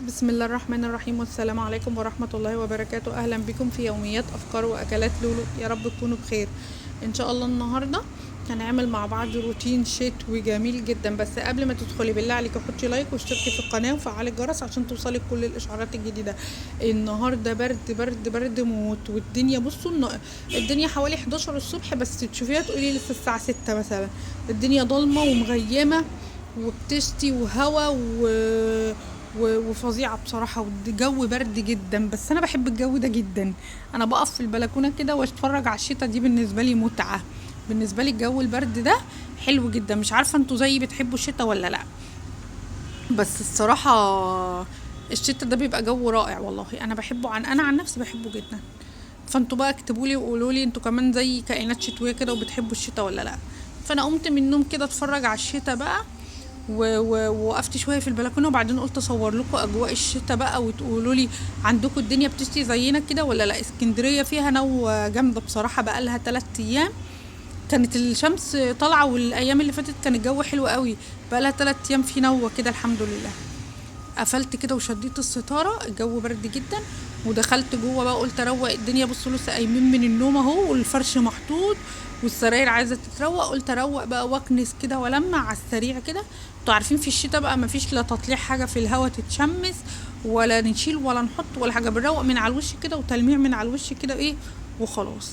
بسم الله الرحمن الرحيم، والسلام عليكم ورحمة الله وبركاته. أهلا بكم في يوميات أفكار وأكلات لولو. يا رب تكونوا بخير إن شاء الله. النهاردة هنعمل مع بعض روتين شتوي جميل جدا، بس قبل ما تدخلي بالله عليك حطي like واشتركي في القناة وفعلي الجرس عشان توصلك كل الإشعارات الجديدة. النهاردة برد برد برد موت، والدنيا بصوا الدنيا حوالي 11 الصبح، بس تشوفيها تقولي لسه الساعة 6 مثلا. الدنيا ضلمة ومغيمة وبتشتي وهوا وفظيعة بصراحة، والجو برد جدا، بس أنا بحب الجو ده جدا. أنا بقف في البلكونة كده واتفرج على الشتا، دي بالنسبة لي متعة. بالنسبة لي الجو البرد ده حلو جدا. مش عارفة انتوا زيي بتحبوا الشتا ولا لا، بس الصراحة الشتا ده بيبقى جو رائع والله. أنا بحبه، أنا عن نفسي بحبه جدا. فانتوا بقى اكتبوا لي وقولوا لي انتوا كمان زي كائنات شتوية كده وبتحبوا الشتا ولا لا. فأنا قمت من النوم كده اتفرج على الشتا بقى، ووقفت شوية في البلكونه، وبعدين قلت اصور لكم اجواء الشتاء بقى وتقولوا لي عندكم الدنيا بتشتي زينا كده ولا لا. اسكندرية فيها نو جامدة بصراحة، بقى لها 3 ايام كانت الشمس طالعه، والايام اللي فاتت كان الجو حلو قوي. بقى لها 3 ايام في نوه كده الحمد لله. قفلت كده وشديت الستارة، الجو برد جدا، ودخلت جوه بقى قلت اروق الدنيا. بصوا لسه قايمين من النوم اهو، والفرش محطوط والسراير عايزه تتروق. قلت اروق بقى واكنس كده والمع على السريع كده. انتوا عارفين في الشتاء بقى مفيش لا تطليع حاجة في الهوا تتشمس، ولا نشيل ولا نحط ولا حاجة، بنروق من على الوش كده وتلميع من على الوش كده ايه وخلاص.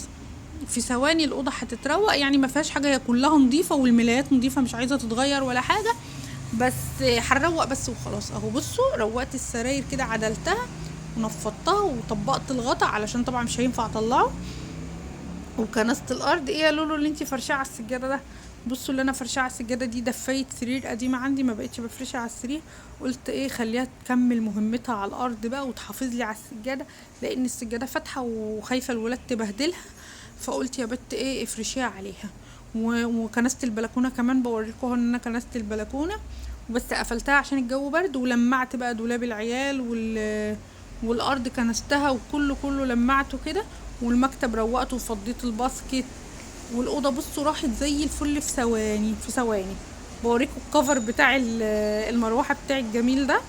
في ثواني الاوضة هتتروق، يعني ما فيهاش حاجة، هي كلها نظيفة والملايات نظيفة مش عايزه تتغير ولا حاجة، بس هنروق بس وخلاص. اهو بصوا روقت السراير كده، عدلتها ونفضتها وطبقت الغطا علشان طبعا مش هينفع اطلعه، وكنست الارض. ايه يا لولو اللي انتي فرشاه على السجادة ده؟ بصوا اللي انا فرشاه على السجادة دي دفايه سرير قديمة عندي، ما بقتش بفرشها على السرير، قلت ايه خليها تكمل مهمتها على الارض بقى وتحافظ لي على السجادة، لان السجادة فاتحة وخايفة الولاد تبهدلها، فقلت يا بت ايه افرشيها عليها. وكنست البلكونه كمان، بوريكم اهو ان انا كنست البلكونه وبس قفلتها عشان الجو برد، ولمعت بقى دولاب العيال والارض كنستها وكله كله لمعته كده، والمكتب روقته وفضيت ال basket، والاوضه بصوا راحت زي الفل في ثواني في ثواني. بوريكم ال cover بتاع المروحة بتاع الجميل ده،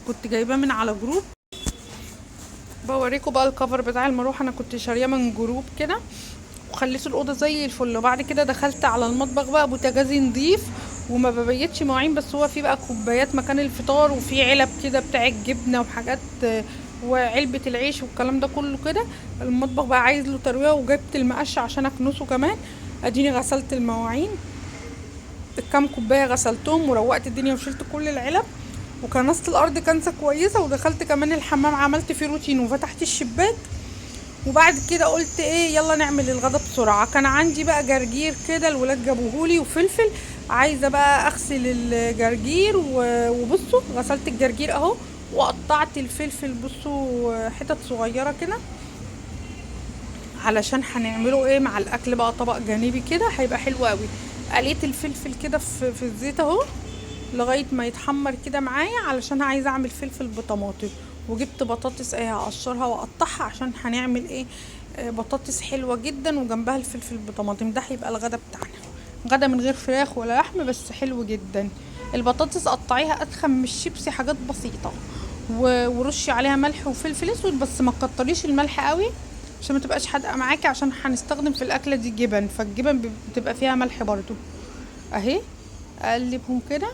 كنت جايباه من على group. بوريكم بقى ال cover بتاع المروحة، انا كنت شارياه من group كده، وخليت الاوضة زي الفل. وبعد كده دخلت على المطبخ بقى، بوتاجازي نضيف وما ببيتش مواعين، بس هو في بقى كوبايات مكان الفطار، وفي علب كده بتاع الجبنة وحاجات وعلبة العيش والكلام ده كله كده. المطبخ بقى عايز له ترويه، وجبت المقشه عشان اكنسه كمان. اديني غسلت المواعين، الكام كوباية غسلتهم وروقت الدنيا وشلت كل العلب، وكنست الارض كنسه كويسة، ودخلت كمان الحمام عملت فيه روتين وفتحت الشباك. وبعد كده قلت ايه يلا نعمل الغدا بسرعة. كان عندي بقى جرجير كده الولاد جابوهولي وفلفل، عايزه بقى اغسل الجرجير وبصوا غسلت الجرجير اهو، وقطعت الفلفل بصوا حتت صغيرة كده علشان هنعمله ايه مع الاكل بقى، طبق جانبي كده هيبقى حلو قوي. قليت الفلفل كده في الزيت اهو لغاية ما يتحمر كده معايا، علشان عايزه اعمل فلفل بطماطم. وجبت بطاطس ايه هقشرها واقطعها عشان هنعمل ايه، بطاطس حلوة جدا وجنبها الفلفل بطماطم. ده هيبقى الغدا بتاعنا، غدا من غير فراخ ولا لحم بس حلو جدا. البطاطس قطعيها اتخن من الشيبسي، حاجات بسيطة، ورشي عليها ملح وفلفل اسود، بس ما تكتريش الملح قوي عشان ما تبقاش حادقه معاكي، عشان هنستخدم في الاكلة دي جبن، فالجبن بتبقى فيها ملح برضو. اهي اقلبهم كده.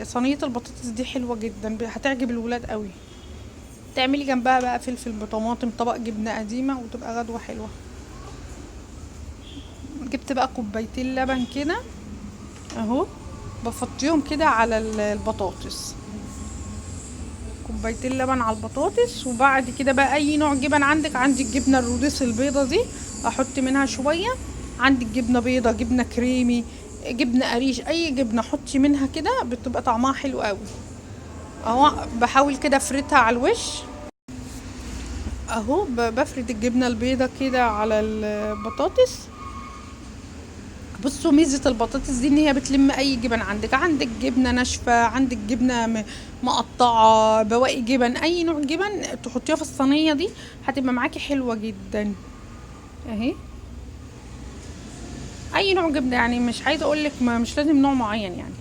صينية البطاطس دي حلوة جدا، هتعجب الولاد قوي. تعملي جنبها بقى فلفل بطماطم، طبق جبنه قديمة، وتبقى غدوه حلوة. جبت بقى كوبايتين لبن كده اهو، بفضيهم كده على البطاطس، كوبايتين لبن على البطاطس. وبعد كده بقى اي نوع جبن عندك، عندي الجبنة الروديس البيضة دي احط منها شوية، عندك جبنه بيضة، جبنه كريمي، جبنه قريش، اي جبنه حطي منها كده بتبقى طعمها حلو قوي. اهو بحاول كده افردها على الوش اهو، بفرد الجبنة البيضة كده على البطاطس. بصوا ميزة البطاطس دي ان هي بتلم اي جبن عندك، عندك جبنه ناشفة، عندك جبنه مقطعه، بواقي جبن، اي نوع جبن تحطيها في الصينية دي هتبقى معاكي حلوة جدا. اهي اي نوع جبنه، يعني مش عايزه اقول لك مش لازم نوع معين يعني.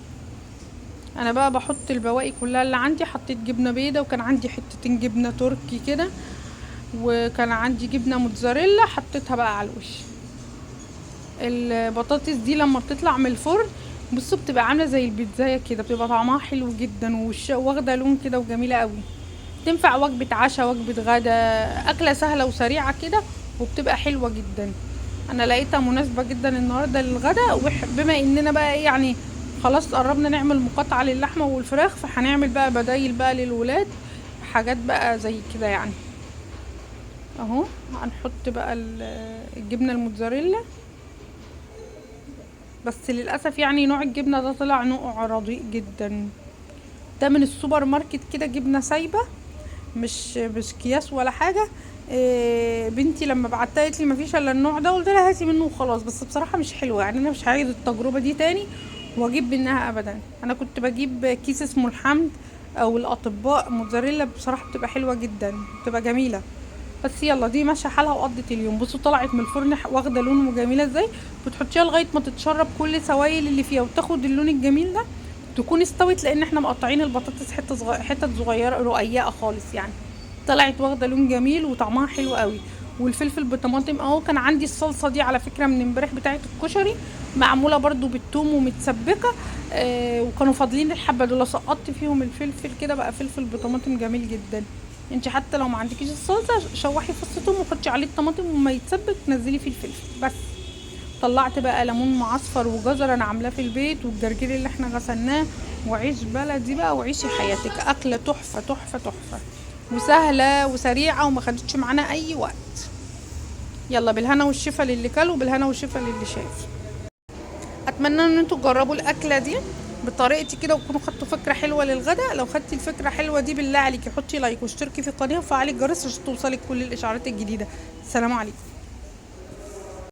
انا بقى بحط البواقي كلها اللي عندي. حطيت جبنه بيضة، وكان عندي حتتين جبنه تركي كده، وكان عندي جبنه موتزاريلا حطيتها بقى على الوش. البطاطس دي لما بتطلع من الفرن بصوا بتبقى عامله زي البيتزايه كده، بتبقى طعمها حلو جدا واخده لون كده وجميلة قوي. تنفع وجبة عشاء، وجبة غدا، اكله سهلة وسريعة كده، وبتبقى حلوة جدا. انا لقيتها مناسبة جدا النهارده للغدا، بما اننا بقى ايه يعني خلاص قربنا نعمل مقاطعه للحمه والفراخ، فهنعمل بقى بدايل بقى للولاد، حاجات بقى زي كده يعني. اهو هنحط بقى الجبنة الموتزاريلا، بس للاسف يعني نوع الجبنة ده طلع نوع رديء جدا. ده من السوبر ماركت كده، جبنه سايبه مش اكياس ولا حاجة. بنتي لما بعتها قالت لي مفيش الا النوع ده، قلت لها هاتي منه وخلاص، بس بصراحة مش حلوة يعني، انا مش هعيد التجربة دي تاني واجيب منها ابدا. انا كنت بجيب كيس اسمه الحمد او الاطباء موتزاريلا، بصراحة بتبقى حلوة جدا، بتبقى جميلة. بس يلا دي ماشية حالها وقضت اليوم. بصوا طلعت من الفرن واخده لون وجميلة ازاي. بتحطيها لغاية ما تتشرب كل سوائل اللي فيها وتاخد اللون الجميل ده، تكون استوت، لان احنا مقطعين البطاطس حتت صغيرة رقيقه خالص يعني. طلعت واخده لون جميل وطعمها حلو قوي. والفلفل بالطماطم اهو، كان عندي الصلصه دي على فكرة من امبارح بتاعه الكشري، معمولة برده بالثوم ومتسبكه، وكانوا فاضلين الحبة دول، سقطت فيهم الفلفل كده بقى فلفل بطماطم جميل جدا. انت حتى لو ما عندكيش الصلصه شوحي فص ثوم وحطي عليه الطماطم، وما يتسبك نزلي فيه الفلفل بس. طلعت بقى ليمون معصفر وجزر انا عاملاه في البيت، والجرجير اللي احنا غسلناه، وعيش بلدي بقى وعيشي حياتك. اكله تحفة تحفة تحفة، وسهلة وسريعة، وما خدتش معانا اي وقت. يلا بالهنا والشفا للي كل، وبالهنا والشفا للي شاف. اتمنى ان انتوا تجربوا الاكلة دي بطريقتي كده، وتكونوا خدتوا فكرة حلوة للغدا. لو خدتي الفكرة حلوة دي بالله عليكي حطي لايك واشتركي في القناة وفعلي الجرس عشان توصلك كل الاشعارات الجديدة. السلام عليكم.